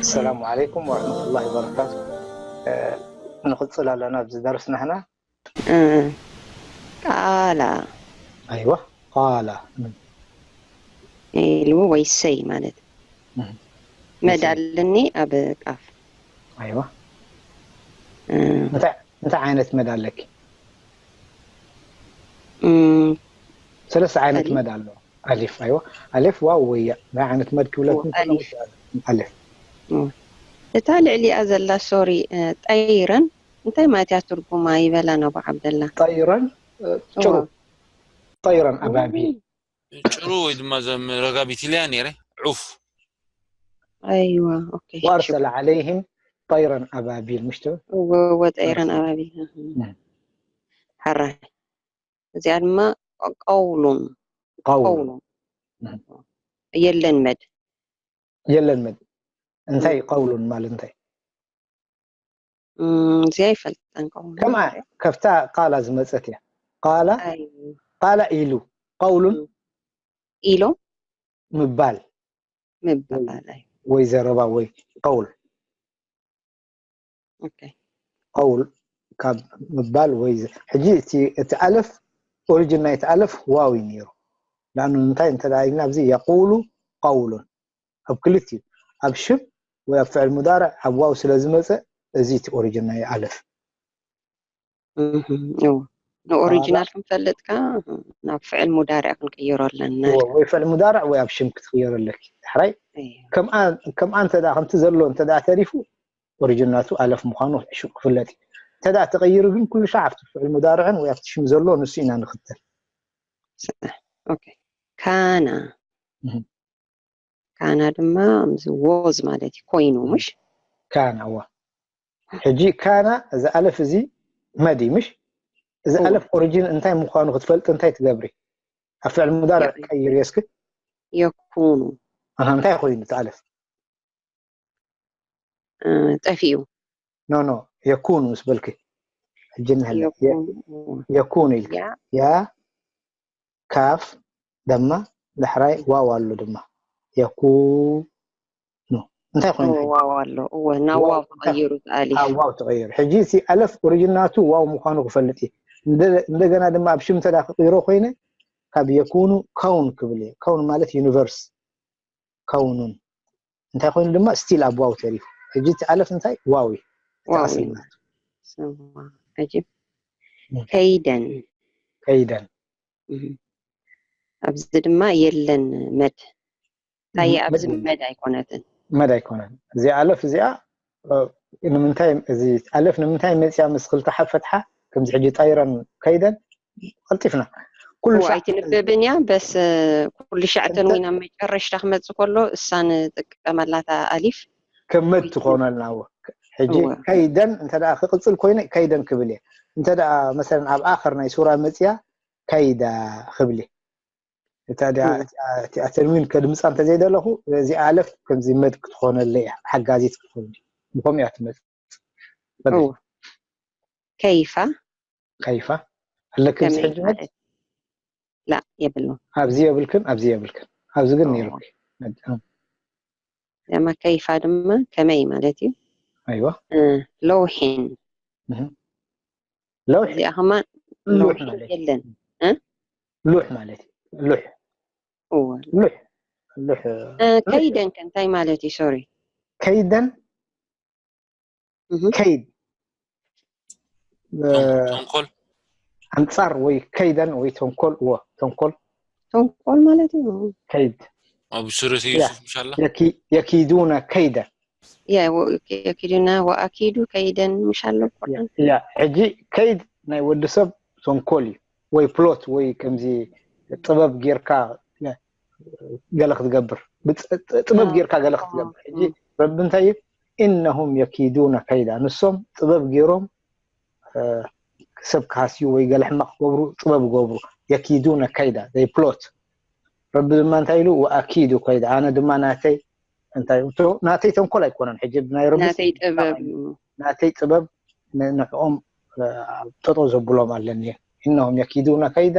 السلام عليكم ورحمة الله وبركاته. نقص لنا بزدرس نحن. ቃላ أيوة. قال. ኢሉ ወይ ሰይ ማለት መድ ኣለኒ ኣብ ቃፍ أيوة. እንታይ እንታይ ዓይነት መድ ኣለኪ? ሰለስተ ዓይነት መድ ኣሎ። ኣሊፍ ኣይዋ ኣሊፍ ዋው ወያ ናይ ዓይነት መድ ክብለኩም ኣሊፍ ኣሊፍ እታ ልዕሊኣ ዘላ ሶሪ ጠይረን እንታይ ማለት እያ ትርጉማ ይበላ ነቦ ዓብደላ ጠይረን ጭሩ ጠይረን ኣባቢል ጭሩ ወይ ድማ ዘም ረጋቢት ኢለያ ነይረ ዑፍ ኣይዋ ኦኬ وأرسل عليهم طيرا أبابيل مش تمام؟ ወጠይረን ኣባቢል ሓራይ እዚኣ ድማ ቀውሉን قول ቀውሉን የለን መድ የለን መድ እንታይ ቀውሉን ማለት እንታይ እዚኣ ይፈልጠን ቀውሉን ከምኣ ከፍታ ቃላ ዝመፀት እያ ቃላ ቃላ ኢሉ ቀውሉን ኢሎም ምባል ምባል ወይ ዘረባ ወይ ቀውል ኦኬ ቀውል ካብ ምባል ወይ ሕጂ እቲ እቲ ኣለፍ ኦሪጅን ናይቲ ኣለፍ ዋው እዩ ነይሩ ንኣኑ እንታይ እንተ ኢልና ኣብዚ የቁሉ ቀውሉን ኣብ ክልቲኡ ኣብ ሽም ወይ ኣብ ፍዕል ሙዳርዕ ኣብ ዋው ስለ ዝመፀ እዚ እቲ ኦሪጅን ናይ ኣለፍ ንኦሪጂናል ክንፈልጥካ ናብ ፍዕል ሙዳርዕ ክንቅይሮ ኣለና ወይ ፍዕል ሙዳርዕ ወይ ኣብ ሽም ክትቅየሮ ኣለኪ ሕራይ ከምኣ እንተ ከምቲ ዘሎ እንተ ተሪፉ ኦሪጅናቱ ኣለፍ ምዃኑ ሽም ክፍለጥ እዩ እንተ ተቐይሩ ግን ኩሉ ሻዕ ኣብቲ ፍዕል ሙዳርዕን ወይ ኣብቲ ሽም ዘሎ ንሱ ኢና ንኽተል ካና ካና ድማ ምዚ ዎዝ ማለት እዩ ኮይኑ ምሽ ካና እዋ ሕጂ ካና እዚ ኣለፍ እዚ መዲ ምሽ እዚ ኣለፍ ኦሪጂን እንታይ ምዃኑ ክትፈልጥ እንታይ ትገብሪ ኣብ ፍዕል ሙዳርዕ ቀይር የስክ የኩኑ ኣሃ እንታይ ኮይኑ እቲ ኣለፍ ጠፊኡ ኖ ኖ የኩኑ ምስ በልክ ሕጂ ንህለ የኩኑ ኢልክ ያ ካፍ ደማ ዳሕራይ ዋው ኣሎ ድማ የኩኑ እንታይ ኮይኑ ዋው ኣሎ እወ ናብ ዋው ተቐይሩ ኣሊፍ ዋው ተቐይሩ ሕጂ እቲ ኣለፍ ኦሪጅናቱ ዋው ምዃኑ ክፈልጥ እዩ እንደገና ድማ ኣብ ሽም ተዳ ክቕይሮ ኮይነ ካብ የኩኑ ከውን ክብል እየ ከውን ማለት ዩኒቨርስ ከውኑን እንታይ ኮይኑ ድማ ስቲል ኣብ ዋው ተሪፉ ሕጂ እቲ ኣለፍ እንታይ ዋው እዩ ዋው እዩ ከይደን ከይደን ኣብዚ ድማ የለን መድ ታየ ኣብዚ መድ ኣይኮነትን መድ ኣይኮነን እዚኣ ኣለፍ እዚኣ ንምንታይ እዚ ኣለፍ ንምንታይ መፅያ ምስ ክልተ ሓብ ፈትሓ ከምዚ ሕጂ ጣይረን ከይደን ቀልጢፍና ኩሉ ኣይትንብብን እያ በስ ኩሉ ሻዕተን ወይ ናብ መጨረሽታ ክመፅእ ከሎ እሳ ንጥቀመላታ ኣሊፍ ከም መድ ትኾነልና ሕጂ ከይደን እንተ ክቅፅል ኮይነ ከይደን ክብል እየ እንተ መሰለን ኣብ ኣኸር ናይ ሱራ መፅያ ከይዳ ክብል እየ እታ ተንዊን ከድምፃ እንተዘይደለኹ እዚ ኣለፍ ከምዚ መድ ክትኾነለ እያ ሓጋዚት ክትኾን ብከምኡ እያ ትመፅእ ከይፋ ከይፋ ኣለክን ሕጂ ላ የብሉ ኣብዚ የብልክን ኣብዚ የብልክን ኣብዚ ግን ነይሩ ደማ ከይፋ ድማ ከመይ ማለት እዩ ኣይዋ ለውሒን ለውሒ እዚኣ ከማ ሉሕ ለውሒ ማለት የለን ሉሕ ማለት እዩ ሉሕ እወ ሉሕ ሉሕ ከይደን ከ እንታይ ማለት እዩ ሶሪ ከይደን ከይድ ተንኮል ኣንፃር ወይ ከይደን ወይ ተንኮል እዎ ተንኮል ተንኮል ማለት እዩ ከይድ ኣብ ሱረት ዩሱፍ ምሻላ የኪዱነ ከይደ የኪዱና ወኣኪዱ ከይደን ምሻሎ ቁርኣን ያ ሕጂ ከይድ ናይ ወዲ ሰብ ተንኮል እዩ ወይ ፕሎት ወይ ከምዚ ጥበብ ጌርካ ገለ ክትገብር ጥበብ ጌርካ ገለ ክትገብር ሕጂ ረቢ እንታይ እዩ ኢነሁም የኪዱነ ከይዳ ንሶም ጥበብ ገይሮም ሰብ ክሃስዩ ወይ ገለ ሕማቕ ክገብሩ ጥበብ ይገብሩ የኪዱነ ከይዳ ዘይ ፕሎት ረቢ ድማ እንታይ ኢሉ ወኣኪዱ ከይዳ ኣነ ድማ ናተይ እንታይ ናተይ ተንኮል ኣይኮነን ሕጂ ናይ ረቢ ናተይ ጥበብ ናተይ ጥበብ ንዕኦም ጠጦ ዘብሎም ኣለኒ እነሁም የኪዱነ ከይዳ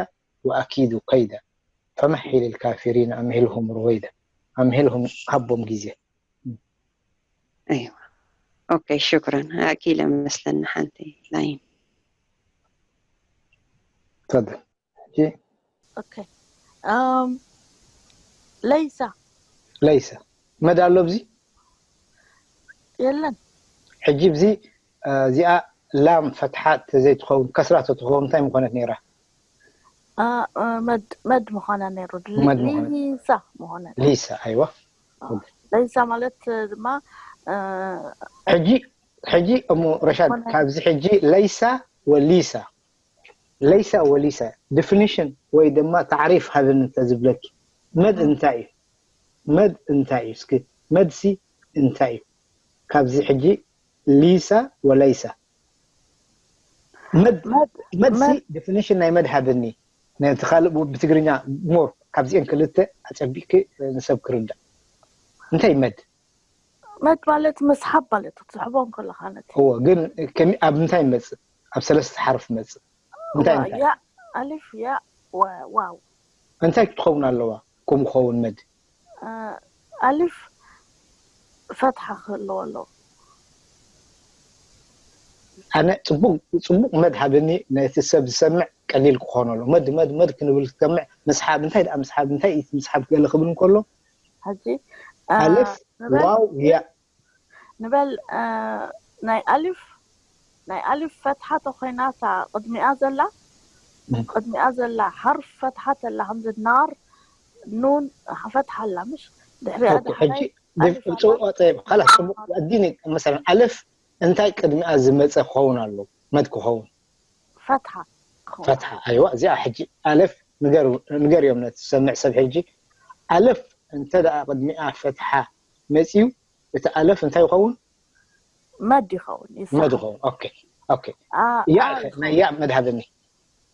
ወኣኪዱ ከይዳ ፈመሒል ልካፊሪን ኣምሂልሁም ሩወይደ፣ ኣምሂልሁም፣ ሃቦም ግዜ። ኣይዋ ኦኬ ሽክረን ኣኪለ መስለኒ ሓንቲ ላይን ተፈደል። ኦኬ እም ለይሳ ለይሰ መድ ኣሎ ኣብዚ የለን ሕጂ ብዚ እዚኣ ላም ፈትሓ ተዘይትኸውን ከስራ ተትኸውን እንታይ ምኾነት ነይራ? እ፣ እ፣ መድ መድ ምዃና ነይሩ መድ ምዃና። ሊሳ ምኾነ ሊሳ ኣይዋ ለይሳ ማለት ድማ እ፣ ሕጂ ሕጂ እሞ ረሻድ ኮነ። ካብዚ ሕጂ ለይሳ ወሊሳ ለይሳ ወሊሳ ዲፊኒሽን ወይ ድማ ታዕሪፍ ሃብን እንተዝብለኪ መድ እንታይ እዩ? መድ እንታይ እዩ? እስኪ መድሲ እንታይ እዩ? ካብዚ ሕጂ ሊሳ ወለይሳ መድ መድ መድሲ መድ- ዲፊኒሽን ናይ መድ ሃብኒ ነቲ ካልእ ብ- ብትግርኛ ሞር ካብዚአን ክልተ ኣጸቢቅኪ ንሰብ ክርዳእ እንታይ መድ መድ ማለት ምስሓብ ማለት እዩ። ክትስሕቦ እንከለኻ ነቲ እዎ ግን ከሚ ኣብ እንታይ ይመጽእ ኣብ ሰለስተ ሓርፍ ይመጽእ እንታይ እንታይ ያ ኣሊፍ ያ ወ- ዋው እንታይ ክትኸውን ኣለዋ ከምኡ ክኸውን መድ እ፣ ኣሊፍ ፈትሓ ክህልዎ ኣለዎ ኣነ ጽቡቅ ጽቡቅ መድ ሃብኒ ነቲ ሰብ ዝሰምዕ ቀሊል ክኾነሉ መድ መድ መድ ክንብል ዝሰምዕ ምስሓብ እንታይ ደኣ ምስሓብ እንታይ እዩ እቲ ምስሓብ ገለ ክብል እንከሎ ሕጂ ኣልፍ ንበል ዋው ያ ንበል እ፣ ናይ ኣሊፍ ናይ ኣሊፍ ፈትሓ ተኮይና እታ ቅድሚኣ ዘላ ም። ቅድሚኣ ዘላ ሓርፍ ፈትሓ ተላ ከምዚ ናር ኑን ፈትሓ ኣላ ምሽ ድሕሪኣ ኦኬ፣ ሕጂ ዳሕራይ ኣሊፍ ኣላ። ጽውኦ ጠይብ ካላስ ጽቡቅ ኣዲኒ መሰለን ኣልፍ እንታይ ቅድሚኣ ዝመጸ ክኸውን ኣሎ መድ ክኸውን ፈትሓ ክኸውን። ፈትሓ ኣይዋ እዚኣ ሕጂ ኣልፍ ንገር ንገርዮም ነቲ ዝሰምዕ ሰብ ሕጂ ኣልፍ እንተ ደኣ ቅድሚኣ ፈትሓ መጺኡ እቲ ኣልፍ እንታይ ይኸውን መድ ይኸውን ይስሓብ። መድ ይኸውን ኦኬ ኦኬ ኣ- ያ ኣ- ኸ- ናይ ያ መድሃብኒ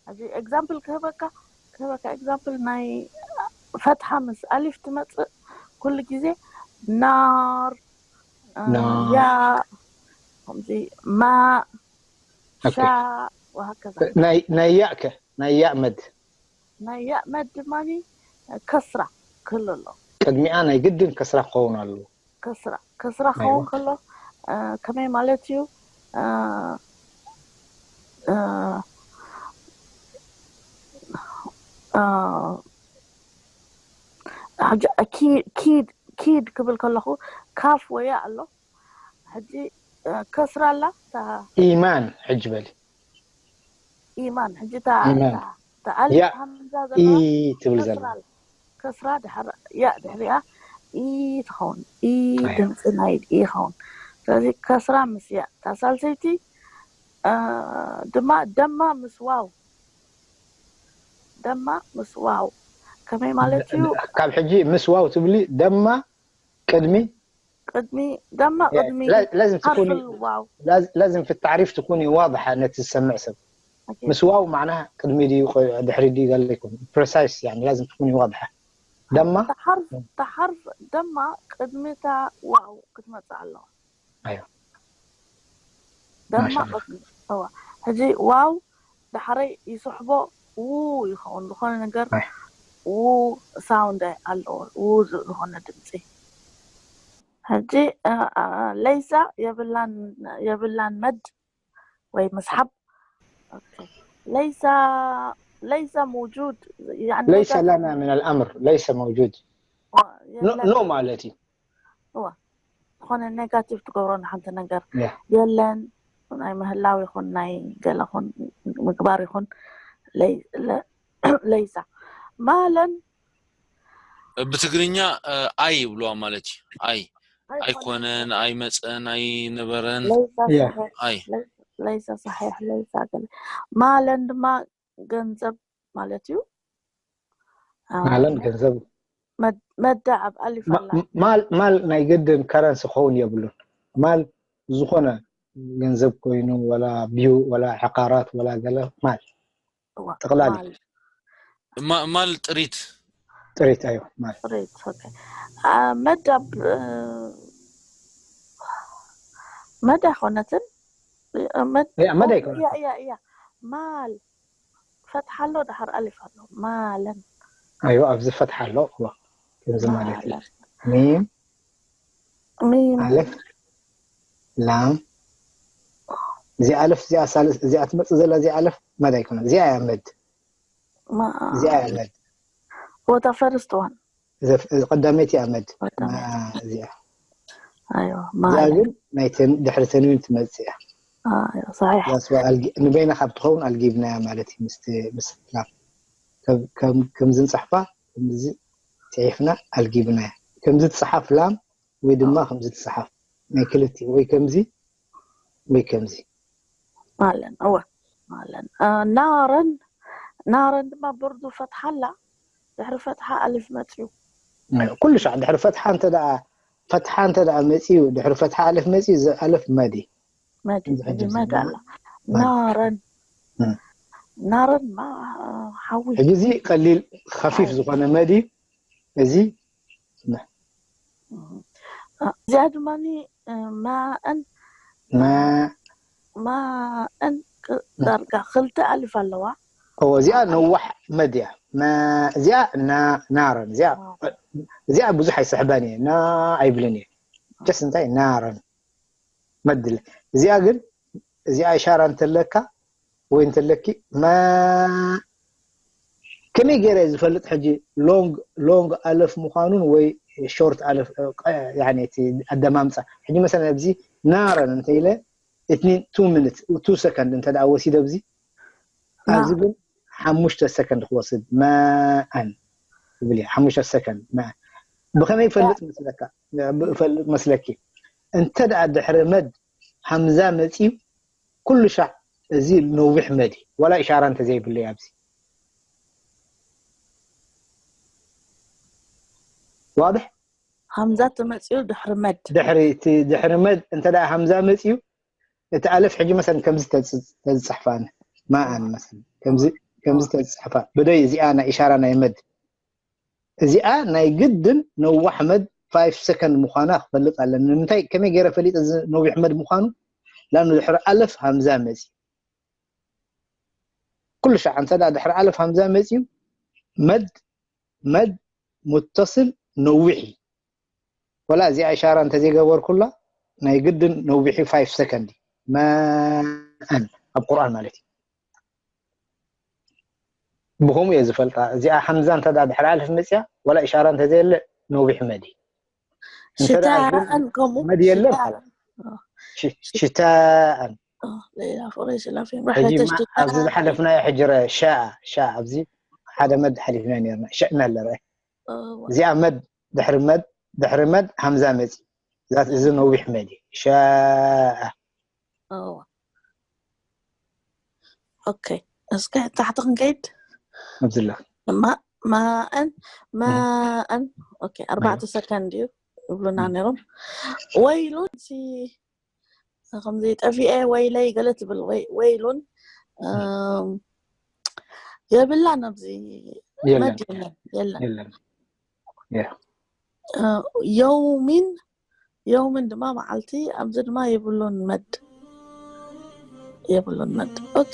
ሕጂ ኤግዛምፕል ክህበካ ክህበካ ኤግዛምፕል ናይ ፈትሓ ምስ ኣሊፍ ትመጽእ ኩሉ ግዜ ናር እ፣ ናር። ያ ከምዚ ማ ኦኬ። ሻ ወሃከዛ ናይ ናይ ያ ከ ናይ ያ መድ ናይ ያ መድ ድማ ከስራ ክህሉ ኣሎ ቅድሚኣ ናይ ግድን ከስራ ክኸውን ኣለዎ ከስራ ከስራ ክኸውን ከሎ እ፣ ከመይ ማለት እዩ እ፣ እ፣ እ፣ ሕጂ ኪ- ኪድ ኪድ ክብል ከለኹ ካፍ ወያ ኣሎ ሕጂ እ፣ ከስራ ኣላ እታ ኢማን ሕጂ በሊ ኢማን ሕጂ እታ ኢማን። እታ- እታ ኣሊፍ ያ። ሃምዛ ኢ ዘለዋ ትብል ዘላ ከስራ ኣላ። ከስራ ድሕር ያ ድሕሪኣ ኢ ትኸውን ኢ ኣያ። ድምፂ ናይ ኢ ይኸውን ስለዚ ከስራ ምስ ያ እታ ሳልሰይቲ እ፣ ድማ ደማ ምስ ዋው ደማ ምስ ዋው ከመይ ማለት እዩ ካብ ሕጂ ምስ ዋው ትብሊ ደማ ቅድሚ ቅድሚ ደማ ቅድሚ لا- لازم تكوني ሓርፊ ዋው لاز- لازم في التعريف تكوني واضحة ነቲ ዝሰምዕ ሰብ ኦኬ። ምስ ዋው معناها ቅድሚ ድዩ ቆ- ድሕሪ ድዩ ገለ ይኮን precise يعني لازم تكوني واضحة ደማ እታ ሓርፍ እታ ሓርፍ ደማ ቅድሚ እታ ዋው ክትመፅእ ኣለዋ ኣዮ ደማ ማሻኣላ። ቅድሚ እዋ ሕጂ ዋው ዳሕረይ ይስሕቦ ው ይኸውን ዝኾነ ነገር ኣይ። ው ሳውንድ ኣለዎ ው ዝ- ዝኾነ ድምፂ ሕጂ እ፣ እ፣ ለይሳ የብላን የብላን መድ ወይ ምስሓብ ኦኬ። ለይሳ ለይሳ موجود يعني ليس ነገር- لنا من الأمر ليس موجود ዋ- ኖ የለን። ኖ ማለት እዩ እዋ ዝኾነ ኔጋቲቭ ትገብሮ ንሓንቲ ነገር ያ። የለን ናይ ምህላው ይኹን ናይ ገለ ኹን ምግባር ይኹን ለይ- ለ- ለይሳ ማለን ብትግርኛ እ፣ ኣይ ይብልዋ ማለት እዩ። ኣይ ኣይኮነን፣ ኣይመፀን፣ ኣይነበረን። ለይሳ ያ። ሰሒሕ ኣይ ለይ- ለይሳ ሰሒሕ ለይሳ ገለ ማለን ድማ ገንዘብ ማለት እዩ ማለን ገንዘብ መድ- መዳ ኣብ ኣሊፍ ኣላ ማ- ማል ማል ናይ ግድን ከረንሲ ክኸውን የብሉን ማል ዝኾነ ገንዘብ ኮይኑ ወላ ቢዩ ወላ ዕቃራት ወላ ገለ ማል እዋ፣ ጠቕላሊ። ማል ማ- ማል ጥሪት ጥሪት ኣዮ ማል ጥሪት ኦኬ። አ፣ መዳ ብ- መዳ ኣይኮነትን መድ- እያ፣ መዳ ኣይኮነትን። እያ እያ እያ ማል ፈትሓ ኣሎ ድሓር ኣሊፍ ኣሎ ማለን ኣዮ ኣብዚ ፈትሓ ኣሎ እኮ። ከምዚ ማለት እዩ። ሚም፣ ሚም። ኣለፍ፣ ላም። እዚ ኣለፍ፣ እዚኣ ሳልስ፣ እዚኣ ትመጽእ ዘላ፣ እዚኣ ኣለፍ መድ ኣይኮነን። እዚኣ እያ መድ። ማ-፣ እዚኣ እያ መድ። ቦታ ፈርስት ዋን። እዚ ቀዳመይቲ እያ መድ። ማ-፣ እዚኣ። ኣዮ፣ እዚኣ ግን ናይ ተን-፣ ድሕሪ ተንዊን ትመጽእ እያ። ኣዮ፣ صحيح። ንበይና ካብ ትኸውን ኣልጊብናያ ማለት እዩ። ምስቲ፣ ምስ ላም። ከም፣ ከም፣ ከምዚ ንጽሕፋ፣ ከምዚ ጽሒፍና ኣልጊብናያ። ከምዚ ትጽሓፍ ላም፣ ወይ ድማ ከምዚ ትጽሓፍ። ናይ ክልቲኡ፣ ወይ ከምዚ፣ ወይ ከምዚ። ማለን፣ እወ፣ ማለን። እ፣ ናረን፣ ናረን ድማ ብርዱ ፈትሓ ኣላ። ድሕሪ ፈትሓ ኣልፍ መጽዩ። ኩሉ ሻዕ ድሕሪ ፈትሓ እንተ ደኣ፣ ፈትሓ እንተ ደኣ መጽዩ፣ ድሕሪ ፈትሓ ኣልፍ መጽዩ፣ እዚ ኣልፍ መድ እዩ። መድ፣ እዚ ሕጂ እዚ እዚ መድ ኣላ። መድ። ናረን። እም። ናረን ማ-፣ ሓዊ። ሕጂ እዚ ቀሊል ኸፊፍ ሓዊ። ዝኾነ መድ እዩ። እዚ ነ-፣ እም። እ፣ እዚኣ ድማኒ፣ እ፣ ማእን፣ ማ-፣ ማእን ቅ-፣ ዳርጋ ክልተ ኣልፍ ኣለዋ። ኦ፣ እዚኣ ነዋሕ መድ እያ። ማ-፣ እዚኣ ና-፣ ናረን። እዚኣ፣ ናረን። እዚኣ ብዙሕ ኣይስሕባን እየ። ና ኣይብልን እየ። ጀስት እንታይ ናረን። መድለ። እዚኣ ግን፣ እዚኣ ኢሻራ እንተለካ ወይ እንተለኪ፣ ማ-፣ ከመይ ገይረ ዝፈልጥ ሕጂ ሎንግ፣ ሎንግ ኣለፍ ምዃኑን ወይ ሾርት ኣለፍ፣ እ፣ ቀ-፣ ያኒ እቲ ኣደማምጻ። ሕጂ መሰለን ኣብዚ ናረን እንተ ኢለ፣ it mean two minutes፣ two ሰከንድ እንተ ደኣ ወሲደ ኣብዚ፣ ኣብዚ ግን ሓሙሽተ ሰከንድ ክወስድ፣ ማኣን ዝብል እዩ። ሓሙሽተ ሰከንድ፣ ማኣን። ብኸመይ ይፈልጥ መስለካ? ብፈልጥ መስለኪ? እንተ ደኣ ድሕሪ መድ ሃምዛ መጽዩ፣ ኩሉ ሻዕ እዚ ነዊሕ መድ እዩ። ዋላ ኢሻራ እንተዘይብሉ እዩ ኣብዚ። ዋድሕ? ሃምዛ ተመጽዩ ድሕሪ መድ። ድሕሪ፣ እቲ ድሕሪ መድ እንተ ደኣ ሃምዛ መጽዩ፣ እቲ ኣለፍ ሕጂ መሰለን ከምዚ ተጽ-፣ ተዝጽሕፋ ኣነ። ማኣን መሰለን። ከምዚ፣ ከምዚ ተዝጽሕፋ። ብደይ እዚኣ ናይ ኢሻራ ናይ መድ። እዚኣ ናይ ግድን ነዋሕ መድ ፋይቭ ሰከንድ ምዃና ክፈልጥ ኣለኒ። ንምንታይ፣ ከመይ ገይረ ፈሊጠ እዚ ነዊሕ መድ ምዃኑ? ላኑ ድሕሪ ኣለፍ ሃምዛ መጽዩ። ኩሉ ሻዕ እንተ ደኣ ድሕሪ ኣለፍ ሃምዛ መጽዩ፣ መድ፣ መድ ሙተስል ነዊሕ እዩ። ወላ እዚኣ ኢሻራ እንተዘይገበርኩላ፣ ናይ ግድን ነዊሕ እዩ፣ ፋይቭ ሰከንድ እዩ። ማኣን፣ ኣብ ቁርኣን ማለት እዩ። ብኸምኡ እየ ዝፈልጣ። እዚኣ ሃምዛ እንተ ደኣ ድሕሪ ኣልፍ መጽያ፣ ወላ ኢሻራ እንተዘየለ፣ ነዊሕ መድ እዩ። እንተ ደኣ ግን ሽታኣን ከምኡ፣ መድ የለን፣ ሽታኣን። ኻላስ። ሽ-፣ ሽታኣን። ኦ፣ ሌላ ፍቕሪ ስላፊ። ሕጂ ማ-፣ ኣብዚ ዝሓለፍናዮ ሕጂ ረ-፣ ሻኣ፣ ሻኣ፣ ኣብዚ ሓደ መድ ሓሊፍና ነርና። ሸእ እናለ ረአ። እዋ። እዚኣ መድ፣ ድሕሪ መድ፣ ድሕሪ መድ ሃምዛ መጺ። ዛት እዚ ነዊሕ መድ እዩ። ሻኣ። እዋ። ኦኬ፣ እስከ ታሕቲ ክንከይድ። ኣብዚ ኣለኺ። ማ-፣ ማእን፣ እህ። ማእን። ኦኬ፣ ኣርባዕተ ኣይዋ። ሰከንድ እዩ ይብሉና እህ። ነይሮም። ወይሉን ሲ-፣ ከምዚ ጠፊኤ ወይለይ ገለ ትብል ወይ-፣ ወይሉን፣ እህ። እም፣ የብላን ኣብዚ የለን። መድ የለን፣ የለን። የለን። ያ። እ፣ የውሚን፣ የውሚን ድማ መዓልቲ፣ ኣብዚ ድማ የብሉን መድ። የብሉን መድ። ኦኬ።